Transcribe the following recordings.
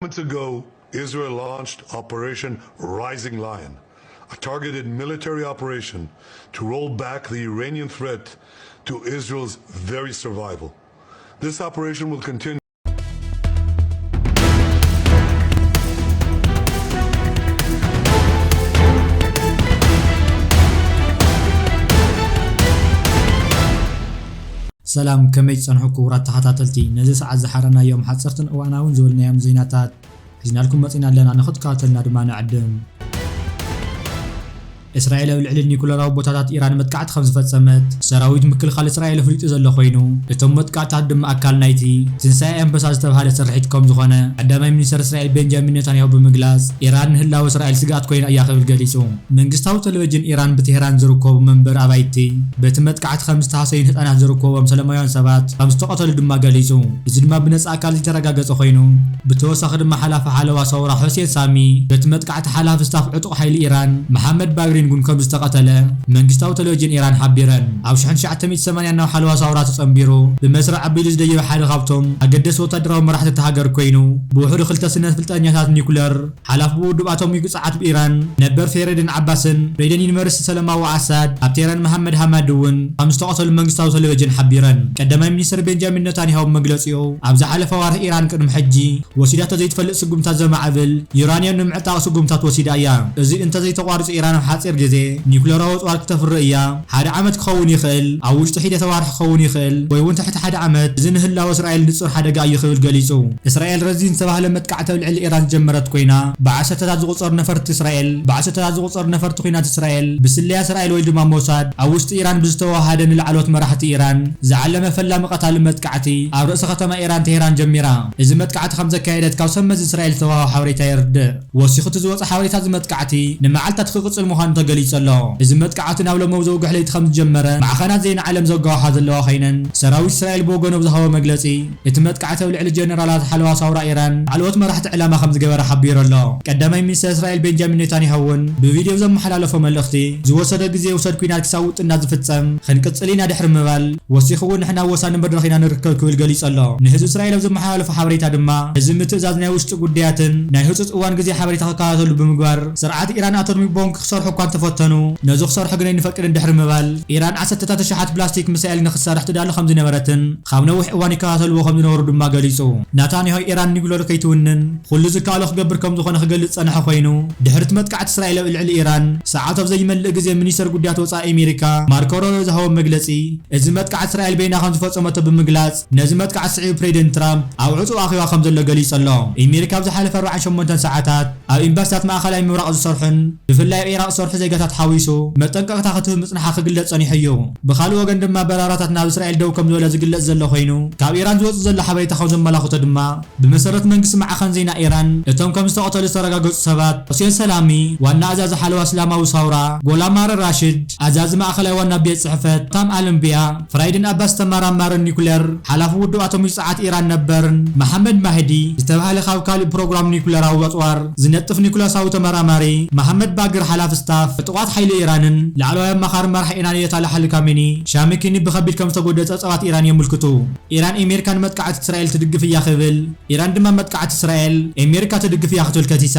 Months ago, Israel launched Operation Rising Lion, a targeted military operation to roll back the Iranian threat to Israel's very survival. This operation will continue. ሰላም፣ ከመይ ትጸንሑ ክቡራት ተኸታተልቲ? ነዚ ሰዓት ዝሓረናዮም ሓጸርትን እዋናውን ዝበልናዮም ዜናታት ሒዝናልኩም መጺና ኣለና። ንኽትከታተልና ድማ ንዕድም። እስራኤል ኣብ ልዕሊ ኒኩለራዊ ቦታታት ኢራን መጥቃዕቲ ከም ዝፈጸመት ሰራዊት ምክልኻል እስራኤል ኣፍሊጡ ዘሎ ኮይኑ፣ እቶም መጥቃዕትታት ድማ ኣካል ናይቲ ትንሳኤ ኣንበሳ ዝተባህለ ስርሒት ከም ዝኾነ ቀዳማይ ሚኒስተር እስራኤል ቤንጃሚን ኔታንያሁ ብምግላጽ፣ ኢራን ንህላወ እስራኤል ስግኣት ኮይና እያ ክብል ገሊጹ። መንግስታዊ ቴሌቪዥን ኢራን ብቴህራን ዝርከቡ መንበሪ ኣባይቲ በቲ መጥቃዕቲ ከም ዝተሃሰዩን ህጻናት ዝርከብዎም ሰላማውያን ሰባት ከም ዝተቐተሉ ድማ ገሊጹ። እዚ ድማ ብነጻ ኣካል ዝተረጋገጸ ኮይኑ፣ ብተወሳኺ ድማ ሓላፊ ሓለዋ ሰውራ ሑሴን ሳሚ በቲ መጥቃዕቲ ሓላፊ ስታፍ ዕጡቕ ሓይሊ ኢራን መሓመድ ባግሪን እውን ከም ዝተቐተለ መንግስታዊ ቴሌቪዥን ኢራን ሓቢረን። ኣብ ሽሕን ትሽዓተ ሚእቲ ሰማንያን ናብ ሓለዋ ሰውራ ተጸንቢሩ ብመስርዕ ኣቢሉ ዝደየበ ሓደ ካብቶም ኣገደስቲ ወታደራዊ መራሕቲ እታ ሃገር ኮይኑ፣ ብውሕዱ ክልተ ስነ ፍልጠኛታት ኒኩለር ሓላፊ ብውድብ ኣቶሚክ ጸዓት ብኢራን ነበር ፌሬድን ዓባስን ሬደን ዩኒቨርሲቲ ሰለማዊ ዓሳድ ኣብ ቴህራን መሓመድ ሃማድ እውን ከም ዝተቐተሉ መንግስታዊ ቴሌቪዥን ሓቢረን። ቀዳማይ ሚኒስትር ቤንጃሚን ነታንያሁ ኣብ መግለጺኡ፣ ኣብ ዝሓለፈ ወርሒ ኢራን ቅድሚ ሕጂ ወሲዳቶ ዘይትፈልጥ ስጉምታት ዘማዕብል ዩራንየም ንምዕጣቕ ስጉምታት ወሲዳ እያ። እዚ እንተዘይተቋሪጹ ኢራን ኣብ ሓጺር ግዜ ኒኩለራዊ ኣጽዋር ክተፍሪ እያ። ሓደ ዓመት ክኸውን ይኽእል፣ ኣብ ውሽጢ ሒደተ ዋርሒ ክኸውን ይኽእል፣ ወይ እውን ትሕቲ ሓደ ዓመት፣ እዚ ንህላወ እስራኤል ንጹር ሓደጋ እዩ ክብል ገሊጹ። እስራኤል ረዚን ዝተባህለ መጥቃዕቲ ኣብ ልዕሊ ኢራን ዝጀመረት ኮይና፣ ብዓሰርተታት ዝቑጸሩ ነፈርቲ እስራኤል፣ ብዓሰርተታት ዝቑጸሩ ነፈርቲ ኲናት እስራኤል፣ ብስለያ እስራኤል ወይ ድማ ሞሳድ፣ ኣብ ውሽጢ ኢራን ብዝተወሃደ ንላዕለዎት መራሕቲ ኢራን ዝዓለመ ፈላሚ ቀታሊ መጥቃዕቲ ኣብ ርእሲ ከተማ ኢራን ቴህራን ጀሚራ። እዚ መጥቃዕቲ ከም ዘካየደት ካብ ሰብ መዚ እስራኤል ዝተዋህቦ ሓበሬታ የርድእ። ወሲኹ እቲ ዝወጸ ሓበሬታ እዚ መጥቃዕቲ ንመዓልታት ክቕጽል ምዃኑ ተገሊጹ ኣሎ። እዚ መጥቃዕቲ ናብ ሎሚ ዘውግሕ ለይቲ ከም ዝጀመረ ማዕኸናት ዜና ዓለም ዘጓውሓ ዘለዋ ኮይነን፣ ሰራዊት እስራኤል ብወገኑ ኣብ ዝሃቦ መግለጺ፣ እቲ መጥቃዕቲ ኣብ ልዕሊ ጀነራላት ሓለዋ ሳውራ ኢራን ላዕለዎት መራሕቲ ዕላማ ከም ዝገበረ ሓቢሩ ኣሎ። ቀዳማይ ሚኒስተር እስራኤል ቤንጃሚን ኔታንያሁ እውን ብቪድዮ ዘመሓላለፎ መልእኽቲ፣ ዝወሰደ ግዜ ይውሰድ ኲናት ክሳብ ውጥና ዝፍጸም ክንቅጽል ኢና ድሕሪ ምባል፣ ወሲኹ እውን ንሕና ኣብ ወሳኒ መድረኽ ኢና ንርከብ ክብል ገሊጹ ኣሎ። ንህዝቢ እስራኤል ኣብ ዘመሓላለፎ ሓበሬታ ድማ፣ እዚ ምትእዛዝ ናይ ውሽጢ ጉዳያትን ናይ ህጹጽ እዋን ግዜ ሓበሬታ ክከታተሉ ብምግባር፣ ስርዓት ኢራን ኣቶሚክ ቦምብ ክሰርሑ እኳ እንተፈተኑ፣ ነዚ ክሰርሑ ግን ኣይንፈቅድን ድሕሪ ምባል፣ ኢራን ዓሰርተታት ኣሽሓት ፕላስቲክ ሚሳይል ንኽትሰርሕ ትዳሎ ከም ዝነበረትን ካብ ነዊሕ እዋን ይከታተልዎ ከም ዝነበሩ ድማ ገሊጹ። ናታንያሁ ኢራን ኒኩለር ከይትውንን ኩሉ ዝከኣሎ ክገብር ከም ዝኾነ ክገልጽ ዝጸንሐ ኮይኑ፣ ድሕሪ እቲ መጥቃዕቲ እስራኤል ኣብ ልዕሊ ኢራን ሰዓት ኣብ ዘይመልእ ግዜ ሚኒስተር ጉዳያት ወጻኢ ኣሜሪካ ማርኮ ሩቢዮ ዝሃቦ መግለጺ፣ እዚ መጥቃዕቲ እስራኤል በይና ከም ዝፈጸመቶ ብምግላጽ፣ ነዚ መጥቃዕቲ ስዒቡ ፕሬዚደንት ትራምፕ ኣብ ዕጹው ኣኼባ ከም ዘሎ ገሊጹ ኣሎ። ኣሜሪካ ኣብ ዝሓለፈ ኣርባዓን ሸሞንተን ሰዓታት ኣብ ኤምባሲታት ማእኸላይ ምብራቕ ዝሰርሑን ብፍላይ ኣብ ኢራቕ ዝሰርሑ ዜጋታት ሓዊሱ መጠንቀቕታ ክትህብ ምጽንሓ ክግለጽ ጸኒሑ እዩ። ብኻልእ ወገን ድማ በራራታት ናብ እስራኤል ደው ከም ዝበለ ዝግለጽ ዘሎ ኮይኑ፣ ካብ ኢራን ዝወጽእ ዘሎ ሓበሬታ ከም ዘመላኽቶ ድማ፣ ብመሰረት መንግስቲ ማዕኸን ዜና ኢራን፣ እቶም ከም ዝተቐተሉ ዝተረጋገጹ ሰባት፣ ሑሴን ሰላሚ፣ ዋና ኣዛዚ ሓለዋ እስላማዊ ሳውራ፣ ጎላማር ራሽድ፣ ኣዛዚ ማእኸላይ ዋና ቤት ጽሕፈት፣ ታም ኣልምብያ፣ ፍራይድን ኣባስ ተመራማሪ ኒኩሌር፣ ሓላፊ ውድብ ኣቶሚክ ጸዓት ኢራን ነበርን፣ መሓመድ ማህዲ ዝተባህለ ካብ ካልእ ፕሮግራም ኒኩሌራዊ ኣጽዋር ዝነጥፍ ኒኩሌሳዊ ተመራማሪ፣ መሓመድ ባግር ሓላፊ ስታፍ ዕጡቓት ሓይሊ ኢራንን ላዕለዋይ ኣማኻሪ መራሒ ኢራን ኣያቶላ ዓሊ ካሜኒ፣ ሻሚኪኒ ብኸቢድ ከም ዝተጎድኡ ጸብጻባት ኢራን የመልክቱ። ኢራን ኣሜሪካ ንመጥቃዕቲ እስራኤል ትድግፍ እያ ክብል፣ ኢራን ድማ መጥቃዕቲ እስራኤል ኣሜሪካ ትድግፍ እያ ክትብል ከሲሳ።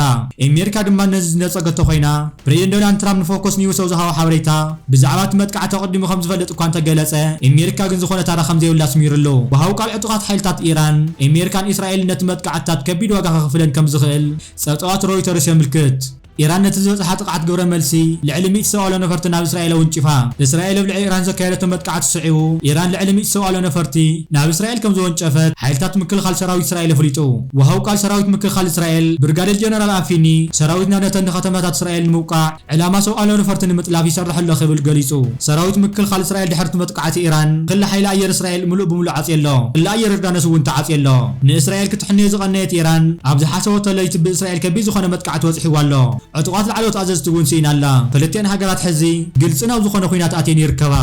ኣሜሪካ ድማ ነዚ ዝነጸገቶ ኮይና፣ ፕሬዚደንት ዶናልድ ትራምፕ ንፎከስ ኒውስ ኣብ ዝሃቦ ሓበሬታ፣ ብዛዕባ እቲ መጥቃዕቲ ኣቐዲሙ ከም ዝፈልጥ እኳ እንተገለጸ፣ ኣሜሪካ ግን ዝኾነ ታራ ከም ዘይብላ ኣስሚሩ ኣሎ። ወሃቢ ቃል ዕጡቓት ሓይልታት ኢራን፣ ኣሜሪካን እስራኤልን ነቲ መጥቃዕትታት ከቢድ ዋጋ ከኽፍለን ከም ዝኽእል ጸብጻባት ሮይተርስ የምልክት። ኢራን ነቲ ዝበጽሓ ጥቕዓት ግብረ መልሲ፣ ልዕሊ ሚእቲ ሰብኣዊ ነፈርቲ ናብ እስራኤል ኣወንጪፋ። እስራኤል ኣብ ልዕሊ ኢራን ዘካየደቶ መጥቃዕቲ ስዒቡ፣ ኢራን ልዕሊ ሚእቲ ሰብኣዊ ነፈርቲ ናብ እስራኤል ከም ዘወንጨፈት ሓይልታት ምክልኻል ሰራዊት እስራኤል ኣፍሊጡ። ወሃቢ ቃል ሰራዊት ምክልኻል እስራኤል ብርጋዴር ጀነራል ኣፊኒ፣ ሰራዊትና ነተን ንከተማታት እስራኤል ንምውቃዕ ዕላማ ሰብኣዊ ነፈርቲ ንምጥላፍ ይሰርሕ ኣሎ ክብል ገሊጹ። ሰራዊት ምክልኻል እስራኤል ድሕሪ እቲ መጥቃዕቲ ኢራን፣ ክሊ ሓይሊ ኣየር እስራኤል ምሉእ ብምሉእ ዓጽዩ ኣሎ። ክሊ ኣየር ዮርዳኖስ እውን ተዓጽዩ ኣሎ። ንእስራኤል ክትሕንዮ ዝቐነየት ኢራን፣ ኣብ ዝሓሰበቶ ለይቲ ብእስራኤል ከቢድ ዝኾነ መጥቃዕቲ በጺሕዋ ኣሎ። ዕጡቓት ላዕለዎት ኣዘዝቲ እውን ስኢና ኣላ። ክልቲኣን ሃገራት ሕዚ ግልጺ ናብ ዝኾነ ኲናት ኣትየን ይርከባ።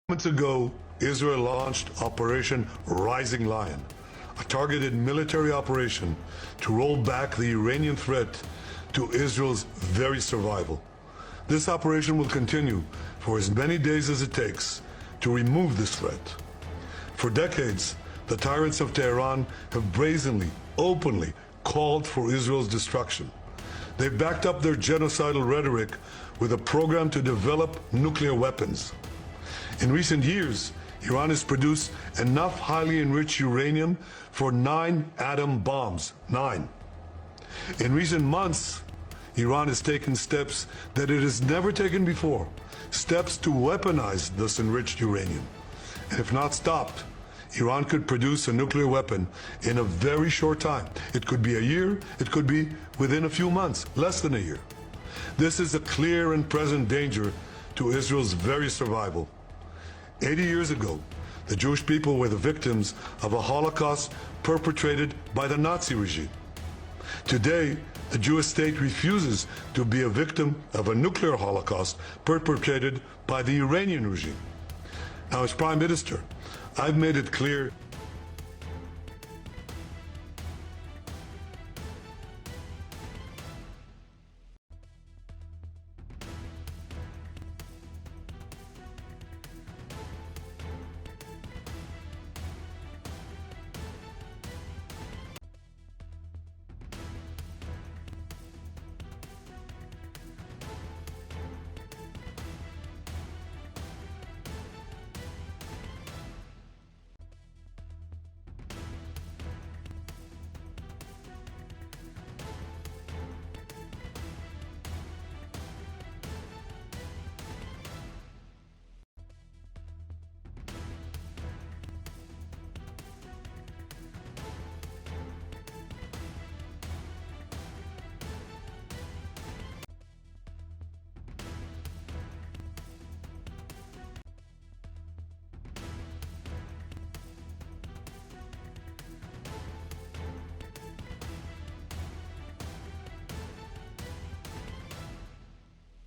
Months ago, Israel launched Operation Rising Lion, a targeted military operation to roll back the Iranian threat to Israel's very survival. This operation will continue for as many days as it takes to remove this threat. For decades, The tyrants of Tehran have brazenly, openly called for Israel's destruction. They've backed up their genocidal rhetoric with a program to develop nuclear weapons. In recent years, Iran has produced enough highly enriched uranium for nine atom bombs. Nine. In recent months, Iran has taken steps that it has never taken before, steps to weaponize this enriched uranium. And if not stopped, Iran could produce a nuclear weapon in a very short time. It could be a year, it could be within a few months, less than a year. This is a clear and present danger to Israel's very survival. Eighty years ago, the Jewish people were the victims of a Holocaust perpetrated by the Nazi regime. Today, the Jewish state refuses to be a victim of a nuclear Holocaust perpetrated by the Iranian regime. Now, as Prime Minister, I've made it clear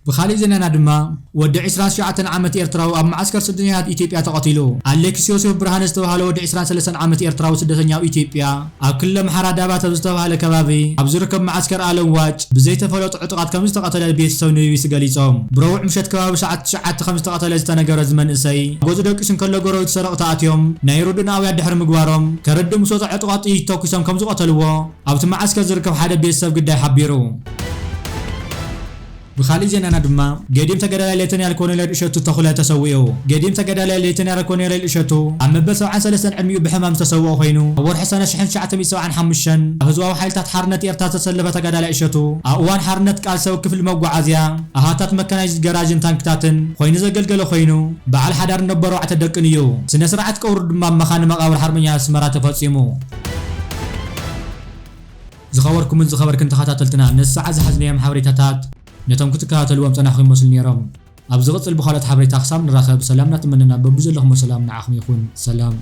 ብኻሊእ ዜናና ድማ፣ ወዲ ዕስራን ትሽዓተን ዓመት ኤርትራዊ ኣብ መዓስከር ስደተኛታት ኢትዮጵያ ተቐቲሉ። ኣሌክስ ዮሴፍ ብርሃነ ዝተባህለ ወዲ ዕስራን ሰለስተን ዓመት ኤርትራዊ ስደተኛ ኣብ ኢትዮጵያ፣ ኣብ ክልል ኣምሓራ ዳባት ኣብ ዝተባህለ ከባቢ ኣብ ዝርከብ መዓስከር ኣለዋጭ ብዘይተፈለጡ ዕጡቓት ከም ዝተቐተለ ቤተሰብ ንቢቢሲ ገሊጾም። ብረቡዕ ምሸት ከባቢ ሰዓት ትሽዓተ ከም ዝተቐተለ ዝተነገረ እዚ መንእሰይ፣ ኣብ ገዝኡ ደቂሱ እንከሎ ጎረቤቱ ሰረቕቲ ኣትዮም ናይ ርዱእ ንኣውያት ድሕሪ ምግባሮም፣ ከረድእ ምስ ወጸ ዕጡቓት ጥይት ተኩሶም ከም ዝቐተልዎ ኣብቲ መዓስከር ዝርከብ ሓደ ቤተሰብ ግዳይ ሓቢሩ። ብኻሊእ ዜናና ድማ፣ ገዲም ተጋዳላይ ሌተናል ኮሎኔል እሸቱ ተኽለ ተሰዊኡ። ገዲም ተጋዳላይ ሌተናል ኮሎኔል እሸቱ ኣብ መበል ሰብዓን ሰለስተን ዕድሚኡ ብሕማም ዝተሰወአ ኮይኑ፣ ኣብ ወርሒ ሰነ ሽሕን ትሽዓተ ሚእትን ሰብዓን ሓሙሽተን ኣብ ህዝባዊ ሓይልታት ሓርነት ኤርትራ ዝተሰለፈ ተጋዳላይ እሸቱ፣ ኣብ እዋን ሓርነት ቃልሲ ኣብ ክፍሊ መጓዓዝያ፣ ኣሃታት መካናይዝድ ገራጅን ታንክታትን ኮይኑ ዘገልገለ ኮይኑ፣ በዓል ሓዳር ነቦ ኣርባዕተ ደቅን እዩ። ስነ ስርዓት ቀብሩ ድማ ኣብ መኻነ መቓብር ሓርበኛ ኣስመራ ተፈጺሙ። ዝኸበርኩምን ዝኸበርክን ተኸታተልትና፣ ነዚ ሰዓት ዝሓዝናዮም ሓበሬታታት ነቶም ክትከታተልዎም ጸናሕኩም ይመስሉ ነይሮም። ኣብ ዝቕጽል ብኻልኦት ሓበሬታ ክሳብ ንራኸብ፣ ሰላም እናተመነና፣ በብዘለኹሞ ሰላም ንዓኹም ይኹን። ሰላም።